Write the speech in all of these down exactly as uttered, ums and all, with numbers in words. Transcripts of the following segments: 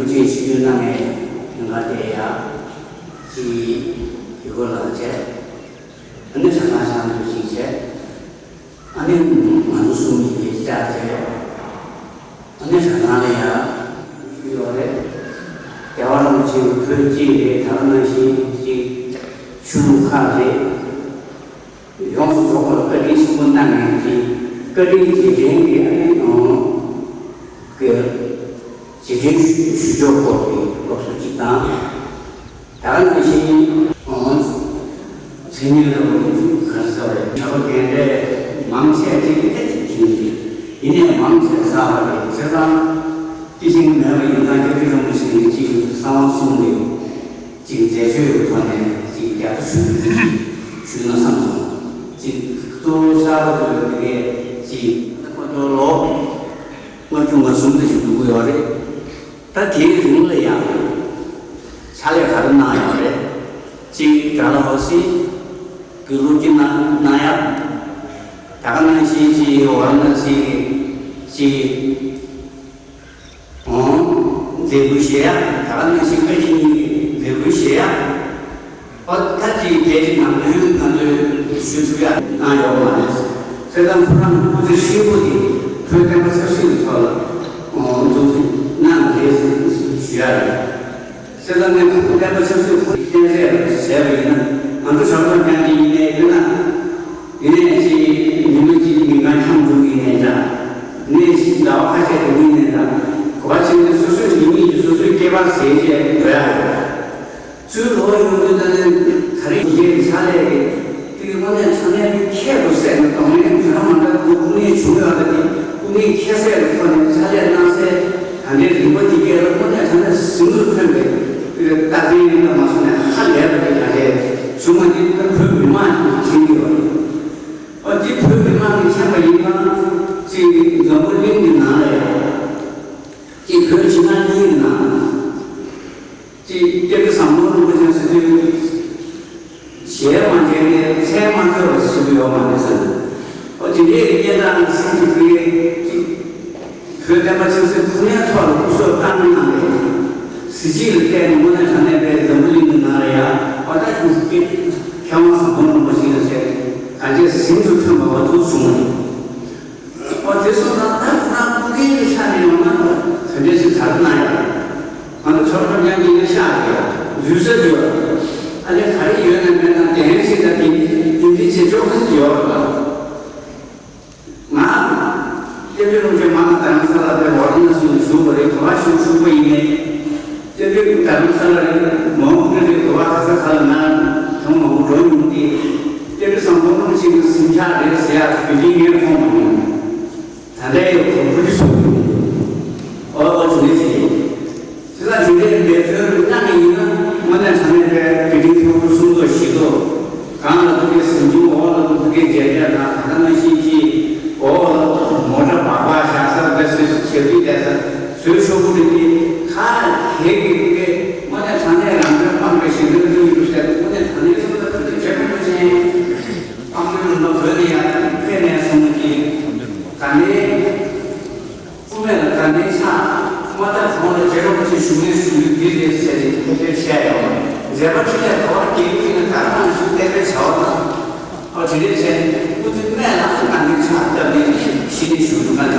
ཅིག་ཆིབས་བསྒྱུར་གནང་མཁན་ལྷན་ཁག་དེ་ཡ་ཅིག་ཡུལ་སྐོར་ལ་བྱས། ཨ་ནི་ཞང་ཞང་དུ་ཅིག་བྱས། ཨ་ནི་ང་ཚོ་གསུམ་གྱིས་བཅར་བྱས། ཨ་ནི་ཞང་ཞང་ལ་ཡ་ཞུ་ཡོད་རེད། རྒྱལ་བ་རིན་པོ་ཆེ་བོད་གཅིག་རེད། ད་ག་ནང་བཞིན་ཅིག་ཆོས་ལུགས་ཁག་རེད། ཡོངས་སུ་རྫོགས་པར་བཀའ་དྲིན་ཆེན་པོ་གནང་མཁན་གྱི་བཀའ་དྲིན་རྗེས་དྲན་གྱི་ཨ་ནི་ཨང་གི་རྗེས་དྲན་ཞུ་ཞུ་ཕྱོགས་སྐོར་གྱི་སློབ་གསོ་གཅིག་དང་། ད་ག་ནང་བཞིན་ཨང་མཚན་སྙན་ལ་ལོ་ག་རེ་ཟེར་བ་རེད། གྲྭ་པ་རྒན་གྲས་མང་ཆེ་ཅིག་གི་ཐད་ཀྱི་ཡིན་ནའི་མང་ཆེ་གསར་པ་རེད། བྱས་ཙང་སྐྱེས་ཆེན་མེད་པ་ཡིན་ཙང་སྐྱབས་རྗེ་རིན་པོ་ཆེ་གིས་གཅིག་གསང་བ་གསུམ་ལས། ཅིག་མཛད་སྤྱོད་ཀྱི་ཐོག་ནས་ཅིག་རྒྱབ་སྐྱོར་ཞུ་རྒྱུ་ཞུས་ན་བསམ་སོང་། ཅིག་གཙོ་བོ་གསར་པ་ཚོས་དེ་གས་ཅིག་ཁོ་ཚོ་ལོ་ལྔ་བཅུ་ང་གསུམ་དེ་ཞིག་འདུག་གི་ཡོད་རེད། ད་དེའི་རིང་ལ་ཡང་ཕྱག་ལས་ག་རེ་གནང་ཡོད་རེད། ཅིག་ཌལ་ཧོ་སི་གི་སློབ་སྤྱི་གནང་གནང་ཡག་ད་ག་ནང་བཞིན་ཅིག་ཝཱ་ར་ཎ་སི་གི་ཅིག་འོང་། མཛད་སྒོ་བཞེས་ཡ། ད་ག་ནང་བཞིན་བཀའ་སྤྱི་གཉིས་ཀྱི་མཛད་སྒོ་བཞེས་ཡ། ཨོ་ད་ཅིག་དེ་ཅིག་ནང་དོན་ང་ཚོས་ཞུ་ཐུབ་ཡ་གནང་ཡོད་མ་རེད། བྱས་ཙང་ཁོ་རང་སྐུ་ཚེ་ཧྲིལ་པོ་དེ་བོད་བསྟན་པ་ཆབ་སྲིད་ཀྱི་ཐོག་ལ་འཛུགས་སྐྲུན་གནང་རེད་ཞུ་ཡ་རེད། བྱས་ཙང་ངས་ཁོ་བསྟན་པ་ཆབ་སྲིད་ཁོ་བསྟན་རྩིས་བྱས་པ་ཡིན་ན། ང་ཚོ་ཞོགས་པ་རྐྱང་རྐྱང་ཡིན་ནའི་ཡིན་ན། ཡིན་ནའི་ཅིག་ཉི་མ་གཅིག་མི་གང་འཁྱམ་འགྲོ་གི་ཡིན་ནའི་འདྲ། ཡིན་ནའི་ཅིག་ཟླ་བ་ཁ་ཤས་འགྲོ་གི་ཡིན་ནའི་འདྲ། གོ་བ་ཆེན་པོ་སོ་སོའི་རིག་གནས་ཀྱི་སོ་སོའི་སྐྱེས་པ་ཟེར་བྱས་འགྲོ་ཡ་ཡོད། ཚུར་ལོག་ཡོང་དུས་ད་ནི་ག་རེ་ཡིན་གྱི་ཕྱག་ལས་ཀྱི་དེ་གི་དངོས་གནས་དྲང་གནས་ཀྱི་ཁྱད་དུ་བསད་ནས་གདོང་ལེན་དུས་ཚང་མ་ད་སྐུ་སྐུ་ངལ་བྱུང་ཡོད་ད་དེ་སྐུ་ངལ་ཁྱད་བསད་ཀྱི་ཐོག་ནས་ཕྱག་ལས་གནང་སའི་ད་ལྟའི་རིམ་པ་དེ་གས་ལ་དངོས་གནས་དྲང་གནས་ཟིན་དུ་ཐོན་པའི་རྟགས་མཚན་ཡིན་པ་མ་སོང་ནས་ཧ་ལས་པ་དེ་ག་རེ་བྱུང་བ་འདི་ད་བོད་མི་མང་གིས་མཁྱེན་གྱི་ཡོད་རེད། ཨ་འདི་བོད་མི་མང་གིས་མཁྱེན་པ་ཡིན་ཙང་ཅིག་འཛམ་བུ་གླིང་གི་ནང་ལ་ཡང་ཅིག་བོད་ཕྱི་ནང་གཉིས་ཀྱི་ནང་། ཅིག་སྐྱབས་རྗེ་ཟམ་གདོང་རིན་པོ་ཆེ་ཟེར་དུས་ཞལ་མ་མཇལ་ནས་མཚན་མ་ཐོས་པ་ཞིག་ཡོད་མ་རེད་ཟེར། ཨོ་དེ་འདྲའི་སྐད་གདངས་སེང་གེ་ཕུའི་ཅིག་བོད་བསྟན་པ་ཆབ་སྲིད་ཁོ་ནའི་ཐོག་ལ་སྐུ་སྲོག་བཏང་གནང་བའི་གཟི་བརྗིད་ལ་བརྟེན་ནས་དངོས་གནས་དྲང་གནས་པའི་འཛམ་བུ་གླིང་གི་ནང་ལ་ཡང་ཨོ་ད་ཅིག་མཁས་དབང་ཟམ་གདོང་རིན་པོ་ཆེ་ཡོད་ཚད་ག་འདྲས་ཟིན་དུ་ཐོན་པ་བ་དུ་བྱུང་བ་རེད། ཨོ་དེ་སོང་ཙང་ད་ཁོ་རང་སྐུ་སྒེར་གྱི་ཆ་ནས་ཡོང་ན་དེ་འདྲའི་ཞིག་ག་རེ་གནང་ཡོད། ང་ཚོ་ཆོལ་ཁ་མཉམ་འབྲེལ་ནས་ཤག་ཡོད་འཛུལ་ས་ཡོད། ཨ་ནི་ག་རེ་ཡོད་ན་མེད་ན་དེ་རིང་ཞིག་ད་དེ་དེ་འདྲའི་བྱེད་ཆོག་ས་ཞིག་ཡོད་རེད། ང་སྐྱབས་རྗེ་རིན་པོ་ཆེ་མ་ལ་རྡ་རམ་ས་ལ་དེ་ཝཱ་ར་ཎ་སི་ལ་བཞུགས་པ་རེད། ག་པར་བཞུགས་བཞུགས་པ་ཡིན་ནའི། སྐྱབས་རྗེ་རྡ་རམ་ས་ལ་རེད། མ་འོངས་པ་རེད། ག་པར་ག་ས་ག་ལ་ང་ཐེངས་མང་པོ་འགྲོ་མྱོང་སྟེ། སྐྱབས་རྗེ་ཟམ་གདོང་རིན་པོ་ཆེ་གི་གཟིམ་ཤག་རེད་ཟེར་ཡག་བི་ལྡིང་ངས་མཐོང་མ་མྱོང་། ད་ལྟའི་གོང་བུ་འདི་སོང་ཡོད། ཨོ་ཨོ་དེ་འདྲ་ཞིག་ཡིན། དེ་ལ་དེ་འདྲའི་འབད་བརྩོན་རུ་གནང་གི་ཡིན་ན་དངོས་གནས་དྲང་གནས་པའི་བི་ལྡིང་ཐོག་ཁུར་གསུམ་ཐོག་བཞི་ཐོག་གང་ལ་ཐུག་གི་གཟིམ་ཆུང་། འོག་ལ་ཐུག་གི་མཇལ་ཁ་དང་ད་ལྟ་ནང་བཞིན་གྱི་འོག་ལ་མོ་ཊ་སྦག་སྦག་བཞག་ས་དེ་བཟོས་བྱེད་དུས་བསྡད་ས་བཟོས་ཆོག་གི་རེད། དེ་ཁ་གས་ཀྱི་ཐུག་གི་དངོས་གནས་དྲང་གནས་རང་དོན་སྤངས་པའི་གཞན་དོན་བསྟུན་ཡོད་ཟེར། དངོས་གནས་དྲང་གནས་སོང་ཙང་ཐུགས་རྗེ་ཆེ་ཆེན་པོ་ཅན། དཔལ་མགོན་རིན་པོ་ཆེ་ནས་ཡང་ཕེབས་ནས་གསུངས་ཀྱི། ད་ནི་དབུ་མེད་ལ་དགའ་ལྡན་ཕྱག་མ་དག་གོང་ལ་རྗེ་རིན་པོ་ཆེ་བཞུགས་གནས་བཞུགས་ཡུལ་འདི་རེད་ཟེར་ཏེ་ཕེབས་ཕེབས་བཤད་ཡོད། མཛད་པ་འཕྲིན་ལས་ག་པར་རྒྱས་ཀྱི་ཡིན་ན་ད་རང་བཞུགས་བསྟན་པའི་བྱ་བ་དང་། ཨོ་དེ་རེད་ཟེར་ནས་སྐུ་ཚེ་སྨད་ལ་དགའ་ལྡན་ཕྱག་བཏབ་ནས་གཞི་ནས་བཞུགས་འདུག་ག་ནས་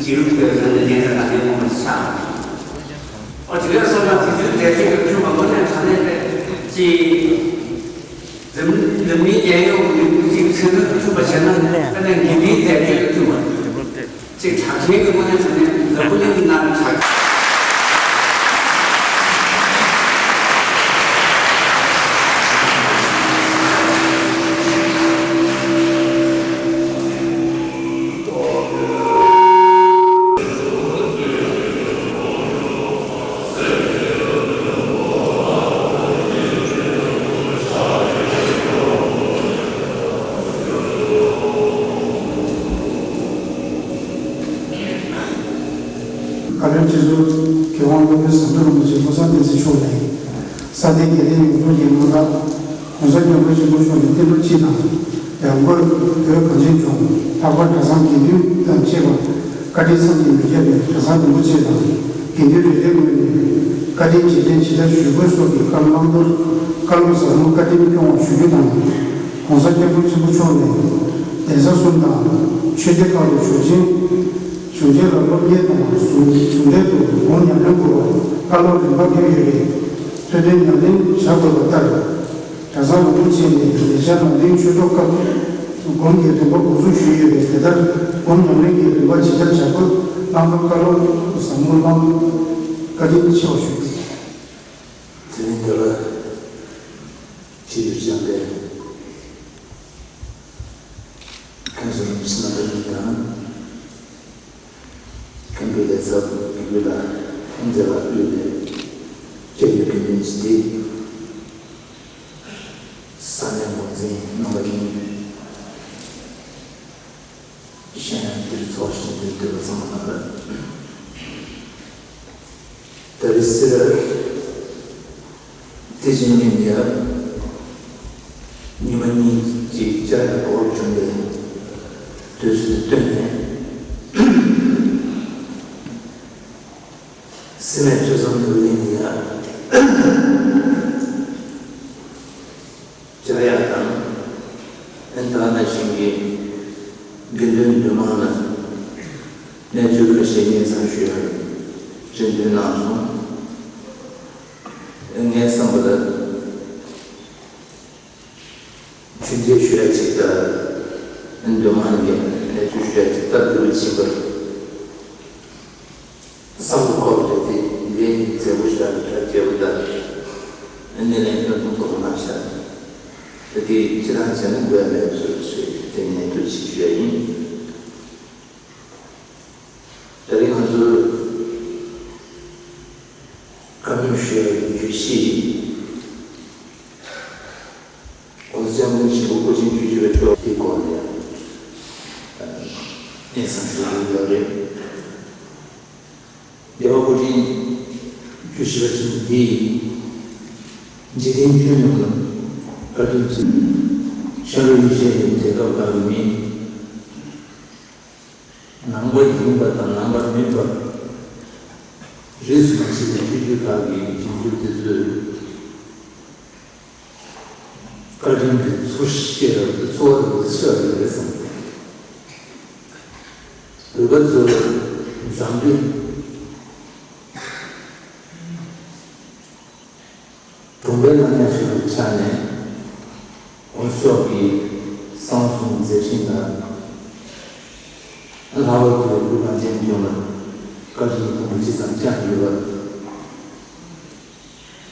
རྗེ་རུ་བོད་ཟེར་ནས་གནས་ས་དགའ་ལྡན་དབུ་མ་ཕྱག་ཨོ་དེ་རེད་སོང་ན་དེ་དུས་དེ་དུས་ཀྱི་ཐུན་མོང་མ་དངོས་གནས་དྲང་གནས་རེད་ཅེས། འཛམ་འཛམ་གླིང་རྒྱལ་ཡོངས་ཀྱི་ཅིག་ཚན་རིག་ཐུབ་པ་བྱས་ན་དཔེར་ན་ཉི་མའི་མཛད་སྤྱོད་ཐུབ་པ་ཅིག་གྲགས་ཅན་གྱི་དངོས་གནས་དྲང་གནས་འཛམ་བུ་གླིང་གི་ནང་གྲགས། བཀའ་བློན་ཁྲི་ཟུར་མཁས་དབང་སློབ་དཔོན་ཟམ་གདོང་རིན་པོ་ཆེ་བློ་བཟང་བསྟན་འཛིན་མཆོག་ནས། ས་གནས་དགེ་ལྡན་ཡོངས་རྫོགས་ཀྱི་མངའ་བདག་༸གོང་ས་༸སྐྱབས་མགོན་ཆེན་པོ་མཆོག་ནས་བསྟན་འབུལ་སྤྱི་དང་། ཡང་སྒོས་བོད་གངས་ཅན་ལྗོངས་ལྷག་པར་གྲྭ་ཚང་དགེ་འདུན་དང་བཅས་པ་བཀའ་དྲིན་བསམ་གྱིས་མི་ཁྱབ་པའི་གྲྭ་ཚང་རིན་པོ་ཆེ་དང་ དགེ་འདུན་རེ་རེའི་ངོས་ནས་བཀའ་དྲིན་རྗེས་དྲན་ཇི་ལྟར་ཞུ་དགོས་སོགས་ཀྱི་བཀའ་སློབ་གནང་མཐར། བཀའ་སློབ་ཟབ་མོ་བཀའ་དྲིན་སྐྱོང་བ་ཞུ་རྒྱུ་དང་། ༸གོང་ས་སྐྱབས་མགོན་ཆེན་པོ་མཆོག་ནས་གདན་ས་གསུམ་དང་ཆོས་སྡེ་ཁག་ཏུ་བྱོན་ཅིང་། བྱོན་རྗེས་ལ་སློབ་གཉེར་དང་ཟུང་འབྲེལ་དུ་སྒོམ་ཉམས་ལེན་དགོས་པར་བཀའ་སློབ་རིམ་པ་ཕེབས་ཡོད་པས། ཐོས་དོན་ཉམས་ལེན་བྱ་དགོས་པ་ལྟར། གྲྭ་ཚང་རིན་པོ་ཆེ་ནས་ལས་བྱ་ནང་བསྟན་ཆོས་གྲོགས་སྐབས་སུ་སྒོམ་གྱི་རིམ་པ་འགོ་འཛུགས་ཞུས་ཡོད་པས། དེ་ལྟར་སྒོམ་ཉམས་ལེན་གྱི་རིམ་པ་ཇི་ལྟར་བྱ་དགོས་གནང་སྐབས་བཀའ་སློབ་ཟབ་མོ་གནང་བཀའ་དྲིན་ཆེ་བ་ཞུ། དེ་རིང་འདི་ལ་ཆིབས་བསྒྱུར་བྱས་པའི་མཁན་ཟུར་རིན་པོ་ཆེ་རྣམ་པ་གཉིས་དང་། མཁན་པོའི་ལས་ཚབ་དགེ་བསྐོས་དང་ཁོང་ཚོ་ལ་དབུས་པའི་སྐྱབས་ཡུལ་དགེ་འདུན་སྡེ། ས་གནས་འགོ་འཛིན་རྣམ་པ་གཉིས། གཞན་ཡང་འདིར་ཚོགས་ཞིང་འདིར་འདུས་པ་ཚང་མ་ལ། ད་རེས་སེ་ར་བདེ་ཆེན་གླིང་ཡར་ཉི་མ་གཉིས་ཀྱི་བཅར་ཡག་འོག་བྱོན་པའི་དུས་སུ་བསྟུན་ནས། སེ་མེད་ཐོས་བསམ་ནོར་གླིང་ཡར་བཅར་ཡག་དང་། ཨན་ད་ནང་བཞིན་གྱི་དགེ་འདུན་འདུས་མང་ལ་གནས་ཚུལ་ཁ་ཤས་སྙན་སེང་ཞུ་ཡག་རེ་འདུན་གནང་སོང་། ངའི་བསམ་པ་ལ། ཆུ་འཛིན་ཞུ་ཡག་ཅིག་དང་། འདུས་མང་གི་གནས་ཚུལ་ཞུ་ཡག་ཅིག་སྟབས་བདེ་པོ་ཕྱིན་པར་བསམ་བློ་འཁོར་ཏེ། དེ་འདྲའི་མཛད་སྒོ་ཞུ་ཡག་གི་གྲ་རྒྱས་པོ་དང་། སྣེ་ལེན་སྟོན་ཐུང་ཐོག་གནང་ཤག་ད་དེ་ཅི་རང་བྱས་ན་དགོས་ཡག་མེད་པ་བཟོ་ཞེས་དེ་ནས་ཐུགས་རྗེ་ཆེ་ཞུ་ཡག་ཡིན། ད་རེས་ང་ཚོ་བཀའ་མོལ་ཞུ་ཡག་གི་བརྗོད་གཞི། ༸གོང་ས་༸སྐྱབས་མགོན་ཆེན་པོ་སྐུ་ཕྲེང་བཅུ་བཞི་པའི་ཐོག་དེའི་སྐོར་ལ་སྙན་སེང་ཞུ་གི་ཡོད་རེད། རྒྱལ་བ་སྐུ་ཕྲེང་བཅུ་བཞི་པ་ཆེན་པོ་འདིས་འཇིག་རྟེན་ཁྱོན་ཡོངས་ལ་བཀའ་དྲིན་ཆེ། ཤར་ལྷོ་ཡུལ་གཞན་ཡང་རྒྱལ་ཁབ་ཁག་གི་མི། ནང་པ་ཡིན་པ་དང་ནང་པ་མིན་པ། རིས་སུ་མ་ཆད་པའི་ཆོས་བརྒྱུད་ཁག་གི་ཞིབ་འཇུག་དེ་ཚོས་བཀའ་དྲིན་གྱི་ཚོར་ཤེས་རབ་ཀྱི་ཚོར་བ་རེ་ཞིག་ཡོད་རེད་བསམ། བོད་པ་ཚོས་འཛམ་གླིང་གྲོང་པའི་ནང་ནས་བཟུང་བའི་ཆ་ནས། དཀོན་མཆོག་གི་གསང་གསུམ་མཛད་འཕྲིན་དང་། ལྷག་པར་དུ་བོད་གངས་ཅན་ལྗོངས་ལ་བཀའ་དྲིན་ཕུང་པོ་ཇི་ཙམ་བསྐྱངས་ཡོད་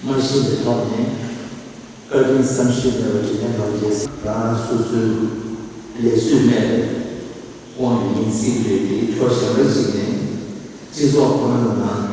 པ། མ་ཤེས་པའི་ཐོག་ནས་བཀའ་དྲིན་བསམ་ཤེས་མེད་པ་དྲིན་ལན་འདོན་བྱས། རང་རང་སོ་སོའི་ལས་བཟོས་མེད་པའི་དབང་གིས་ཡིན་སྲིད་རེད་དེ། ཕྱོགས་གཞན་པ་ཞིག་ནས་སྤྱི་ཚོགས་ཁོ་ན་ལ་ནང་